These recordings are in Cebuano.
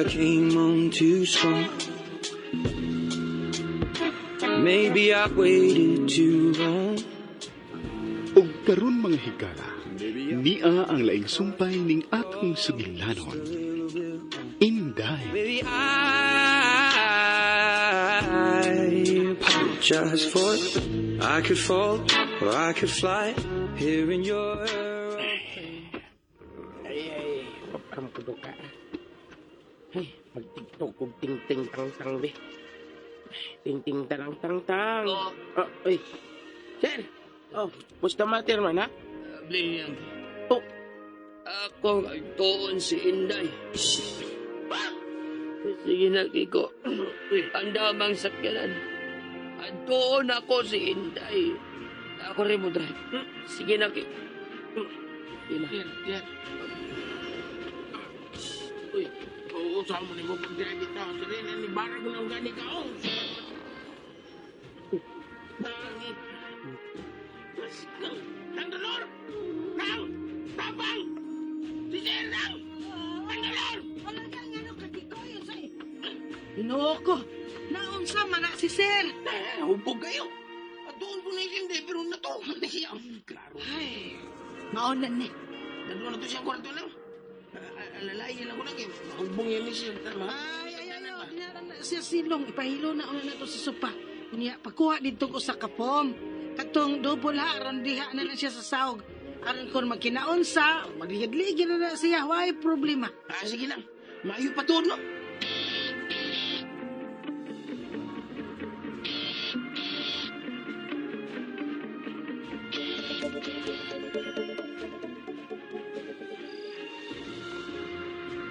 Maybe I came on too strong. Maybe I waited too long. Ug karon, mga higala, nia ang laing sumpay ning atong sugilanon. Inday. Maybe I apologize for it. I could fall or I could fly here in your Ay, ay, paparampudo ka. Ay, magtigtog kog ting-ting tang-tang, be. Ting-ting tarang tang-tang. Oh, ay. Sir! Oh, musta mater man, ha? Bliyang. Oh. Ako ang tuon si Inday. Sige na, Kiko. Ang damang sakyanan. Antuon ako si Inday. Ako rin mo drive. Sige na, Kiko. Sige na. Sir, sir. Uy, oo, saan mo ni mo pag-drive ito? Sir, ni Barag na gani ka, oh. Bangit. Nang dolor! Nang! Tapang! Si Sir, nang! Nang dolor! Wala ka nga no, kakikoy, unsay. Ginoo ko, naunsa man na si sir. Eh, hubog kayo. At doon po na hindi, pero natuhan na siya. Klaro. Ay, mauna ni. Nandun na to siyang kwarto lang. Alalayan ako lang eh. Mahubong yan ni siya. Tama. Ay, ay, ay, ay, dinara na siya silong. Ipahilo na una na to sa sopa. Unya, pagkuha dito ko sa kapom. Katong double ha, aron diha na lang siya sa sahog. Aron kon magkinaunsa, magligid-ligid na na siya, why problema. Ah, sige lang. Maayo pa to, no?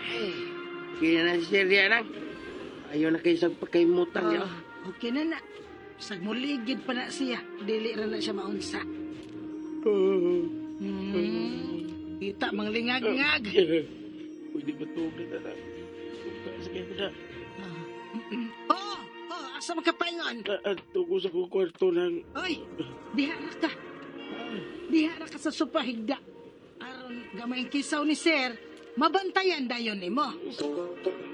Hey, kaya na si Sir Rianang. Ayaw na kayo sa pagkaimutang niya. Ah, okay na na. Sag muligid pa na siya, dili ra na siya maunsa. Kita manglingag-ngag. Pwede ba tugod na lang? Sige na. Oh, oh, asa makapaingon? Ato ko sa kong kwarto ng. Oy, diha ra ka. Diha ra ka sa sopa higda. Aron gamay ang kisaw ni sir, mabantayan dayon nimo.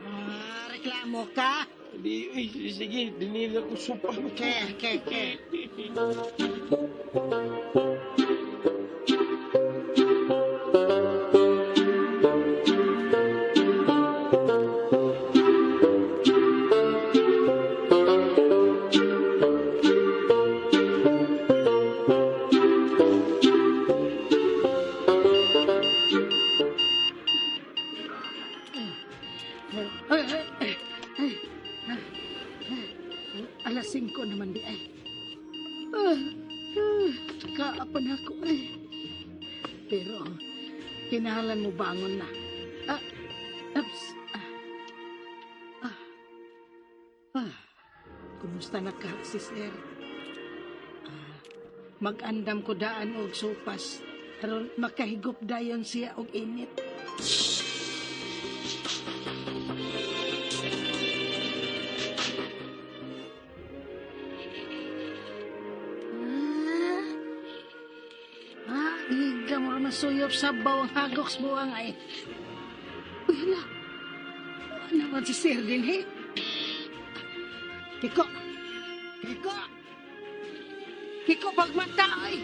Ah, reklamo ka? Di, ay, sige, dinila ko sopa. Okay. Ay, ay, ay, ay, ay, ay. 5:00 naman di ay. Ah, ah, kaapan ako ay. Pero, kinahalan mo bangon na. Ah, ups, ah, ah, ah, kumusta na ka, si sir? Ah, mag-andam ko daan og sopas. Aron makahigop dayon siya og init. Ah, ah, iga mo raman suyop sa bawang hagok sa buwang ay. Uy, hala. Ano naman si sir din, he? Kiko! Kiko! Kiko, pagmata, ay!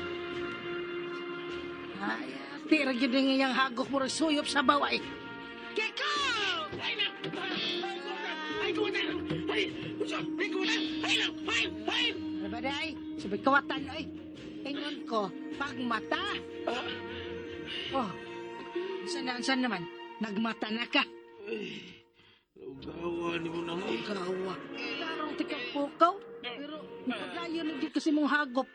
Ay, tira gyud nga iyang hagok mo rin suyop sa bawa, ay. Kiko! Ay, na! Ay, kumata! Ay, ay, kumata! Ay, na! Ay, ay! Ano ba, day? Sabay kawatan, ay. Ingon ko, pagmata. Oh, saan na, saan naman? Nagmata na ka. Ay, naugawa ni mo nang ay. Gawa. Karong tikang pukaw. Pero, pagayon na dyan kasi mong hagop.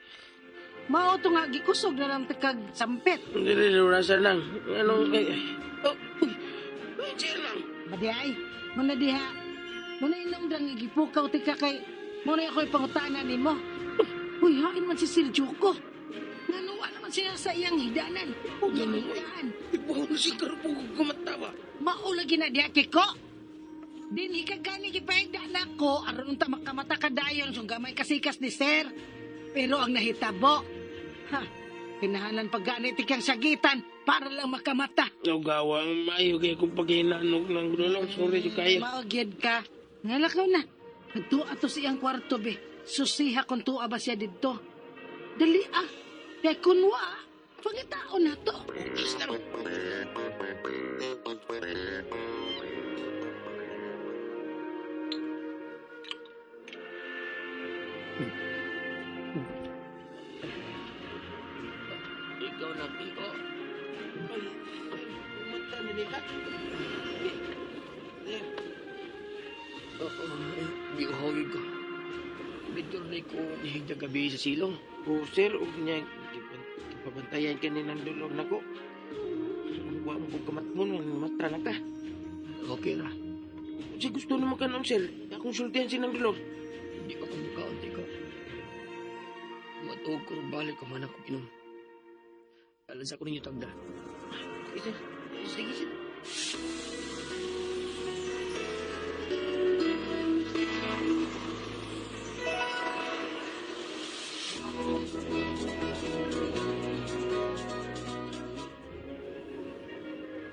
Mao to nga, gikusog na lang tikag sampit. Hindi, nurasan lang. Anong, ay, oh, uy, uy, chill lang. Badi ay, muna diha. Muna inom drang gipukaw tika kay, muna ako'y pangutana nimo. Uy, hain man si Sir Joko. Nanuwa naman siya sa iyang hidanan. Ginigdaan. Ibuhon si karupog kumatawa. Mao lagi na diha, Kiko. Dinhi ka gani gipahigda nako aron unta makamata ka dayon sung gamay kasikas ni sir. Pero ang nahitabo, ha, kinahalan pag gani tikang sagitan. Para lang makamata. Gawa, maayo kay kong paghinanog ng gulong. Sorry jud kayo. Maogyad ka. Ngalakaw na. Nagtuwa to sa iyang kwarto, be. Susiha kung tuwa ba siya didto. Dali ah. Kaya kunwa, pangitaon na to. Ikaw na, Kiko. Ay, mata na ka. Sir, Oo, di ko hawig ko. Dito na ko nihigda gabi sa silong. O sir, og niya, gipabantayan ka ni ng dulog na ko. Wa mo ko kamat mo, matra na ka. Okay ra. Kasi gusto naman ka nun, sir. Akong sultihan si ng dulog. Hindi ko kumukaon, Tiko. Matuog ko rin balik kung manang kong inom. Alas ako ninyo tagda. Okay, sir. Sige, sir.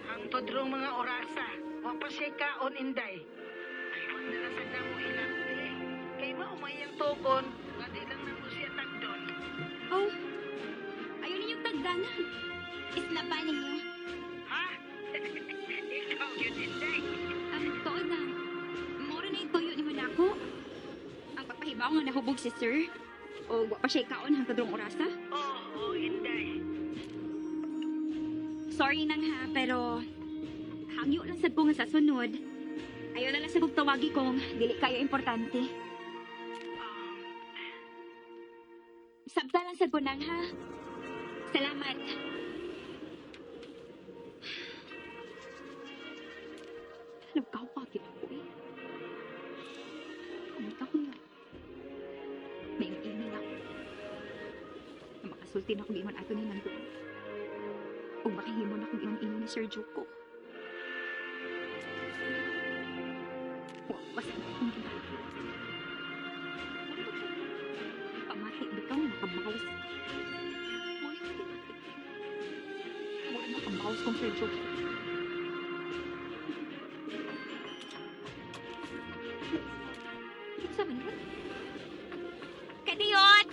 Ang tudrong mga orasa, wa pa siya kaon, Inday. Ay, wag na lang sad mo ilapti. Kay mao may iyang tukon, nga di lang namo siya tagdon. Oh, ayaw ninyong tagdanan. Isla pa ninyo. Ha? Ikaw yun, Inday. Ang tuod na. Moro na yung tuyo ni mo nako. Ang pagpahibaw nga nahubog si sir. O wa pa siya kaon hangtod rong orasa. Oo, oh, Inday. Sorry nang ha, pero hangyo lang sad ko nga sa sunod. Ayaw na lang sa kong tawagi kung dili kayo importante. Sabta lang sad ko nang ha. Salamat. Nagkawagin ako eh. Kumita ko na. May email ako. Na makasulti na kong ingon ato ni Nandun. O makahimo na kong ingon ini ni Sir Joko. Wa pa sa akong ginagawa. Wala ba siya? Pamati bitaw nakabawas ka. Wala ka pamati. Wala nakabawas kong Sir Joko. Kinsa man yun? Kadiyot!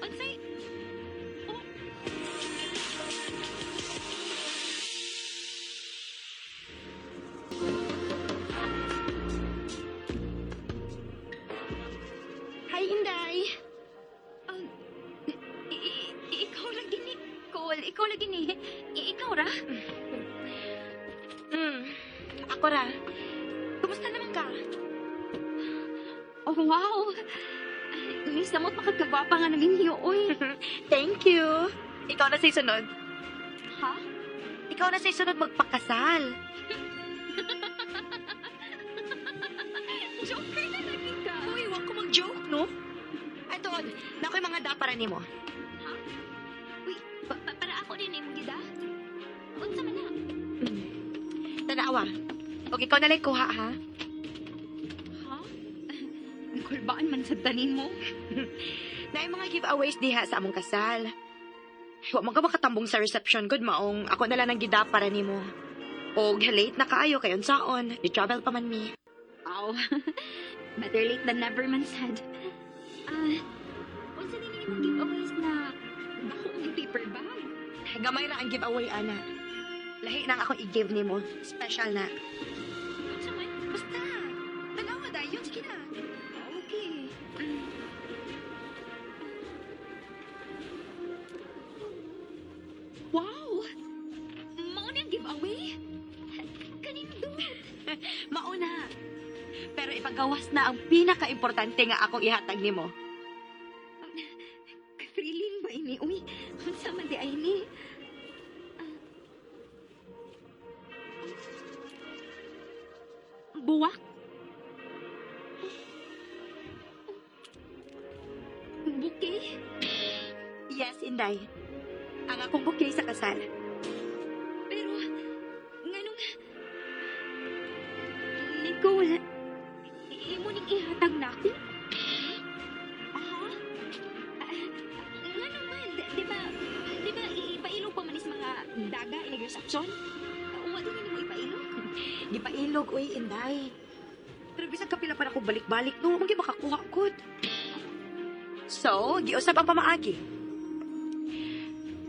Unsay? Oh. Hi, Inday. Um, ikaw lagi ni Nicole. Ikaw lagi ni... Ikaw ra? Ako ra. Kumusta naman ka? Oh, wow! Miss, namot makagkagwapa nga namin hiyo, oy. Thank you. Ikaw na sa'y sunod. Ha? Ikaw na sa'y sunod magpakasal. Joker na lagi ka. Uy, wag ko mag-joke, no? Ay, tuod. Nako'y mga dapara nimo. Uy, para ako din imong gida. Unsa man na? Tanawa. Og ikaw na lang kuha, ha? Ha? Nakulbaan man sa tanin mo. Na mga giveaways diha sa among kasal. Wa man ka makatambong sa reception good maong ako na lang ang gida para nimo. Og late na kaayo kay unsaon, di travel pa man mi. Wow. Better late than never man sad. Ah, unsa din imong giveaways na dako ang paper bag? Gamay ra ang giveaway ana. Lahi na ang akong i-give nimo, special na. Unsa man? Basta, tanawa dayon sige na. Okay. Wow! Mao na ang giveaway? Kanindot! Mauna. Pero ipagawas na ang pinaka-importante nga akong ihatag nimo. Thrilling ba ini? Uy, unsa man di ay ni? Ah. Buwak? Bouquet? Yes, Inday. Ang akong bouquet sa kasal. Pero, nganong... Nicole, imo ning ihatag nako? reception. Wa din nimo ipailog. Gipailog, uy, Inday. Pero bisag kapila pa nako balik-balik, no, magi makakuha gud. So, giusab ang pamaagi.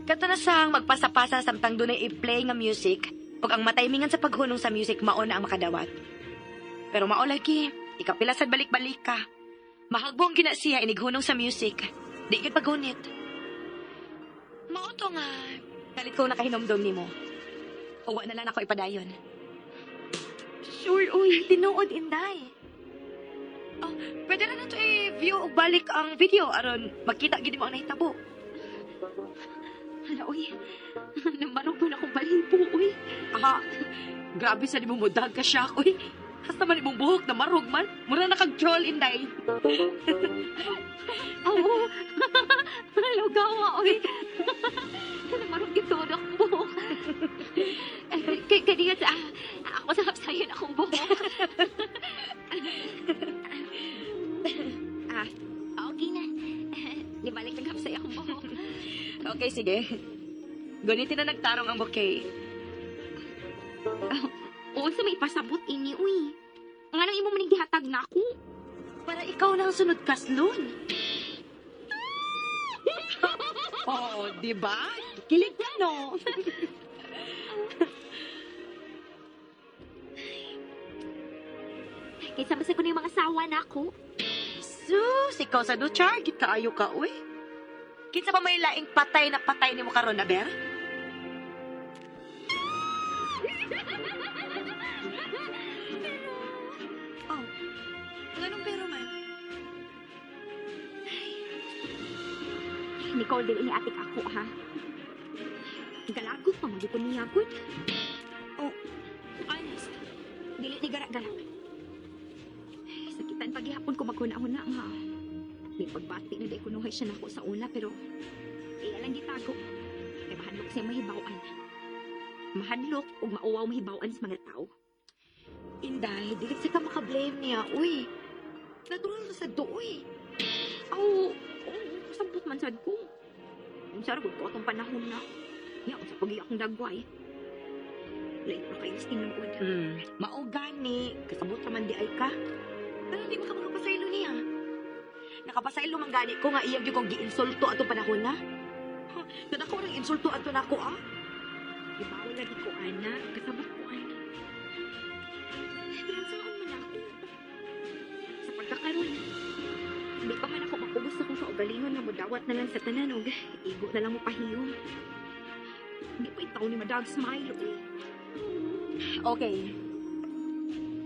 Kato na sang magpasa-pasa samtang dunay i-play nga music, ug ang mataymingan sa paghunong sa music mao na ang makadawat. Pero mao lagi, ikapila sad balik-balik ka. Mahagbong gina siya inighunong sa music. Di gyud paghunit. Mao to nga, kalit ko nakahinomdom nimo. Uwa na lang ako ipadayon. Sure, uy. Tinuod, Inday. Oh, pwede na nato i-view og balik ang video aron makita gid mo ang nahitabo. Hala, uy. Namarog po na akong balibo, uy. Aha. Grabe sa nimo mudag ka siya, uy. Hasta man imong buhok na marog man. Mura na kag troll, Inday. Oo. Lugawa, uy. Namarog gito na akong buhok. Eh, kaya sa ako sa hapsayon akong buhok. Ah, okay na. Libalik ng hapsay akong buhok. Okay, sige. Gunitin na nagtarong ang bouquet. Oo, sa may pasabot ini, uy. Nga nang imo maning gihatag na ako. Para ikaw na ang sunod kaslon. Oo, di ba? Kilig ka, no? Kaysa basta ko na yung mga sawa na ako. Sus, ikaw sa duchar, kita ayo ka, uy. Kinsa pa may laing patay na patay nimo karon, Aber? Oh, nganong pero man? Nicole, dili ni atik ako, ha? Galagot pa, magipon niya, good. Oh, honest. Dili ni gara-gara. Sakitan paghihapon ko maghuna-huna nga. May pagbati na di kunuhay siya nako sa una, pero iya lang gitago. Kay mahadlok siya mahibaw-an. Mahadlok ug mauwaw mahibaw-an sa mga tao. Inday, dili sa ka makablame niya, uy. Natural na sa duoy. Aw, oo, kasabot man sad ko. Unsa ra gud ko atong panahon na. Ya, unsa pagi akong dagway. Layo ra kayo sa tinuod. Mao gani, kasabot ra man di ay ka. Pero di mo ka makapasaylo niya. Nakapasaylo man gani ko nga iyang gyud kong giinsulto atong panahon na. Huh, Kadako ng insulto ato nako ah. Ibawal lagi ko, ana. Kasabot ko, ana. Pero saan man ako? Sa pagkakaroon, hindi pa man ako makubos akong kaugalingon nga mudawat na lang sa tanan og igo na lang mo pahiyom. Hindi pa itaw ni Madag Smile, uy. Okay.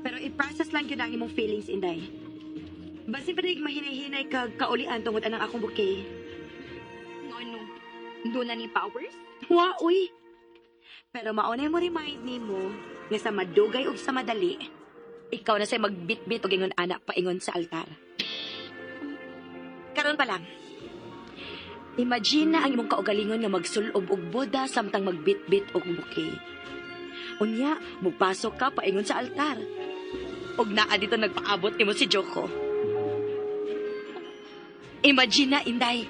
Pero i-process lang yun ang imong feelings, Inday. Basin pa rin mahinay-hinay kag kaulian tungod anang akong bouquet. Ngano? Doon na ni Powers? Wa, uy. Pero maunay mo remind nimo nga sa madugay ug sa madali, ikaw na say magbitbit og ingon ana paingon sa altar. Karon pa lang. Imagine na ang imong kaugalingon nga magsulob og boda samtang magbitbit og bouquet. Unya, mupasok ka paingon sa altar. Og naa dito nagpaabot nimo si Joko. Imagine na, Inday.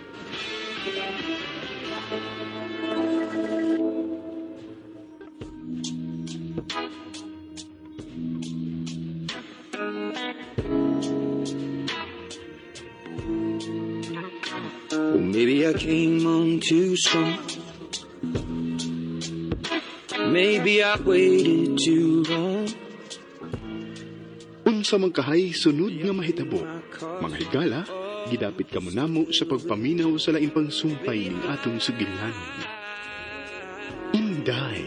Well, maybe I came on too strong. Maybe I waited too long. Unsa man kahay sunod nga mahitabo. Mga higala, gidapit kamo namo sa pagpaminaw sa laing pangsumpay ning atong sugilanon. Inday.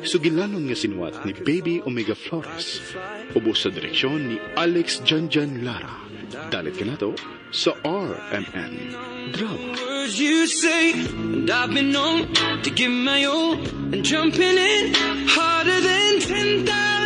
Sugilanon nga sinuwat ni Baby Omega Flores. Ubos sa direksyon ni Alex Janjan Lara. Dalit kanato sa RMN Drama. Words you say, and I've been known to give my all, and jumping in harder than 10,000.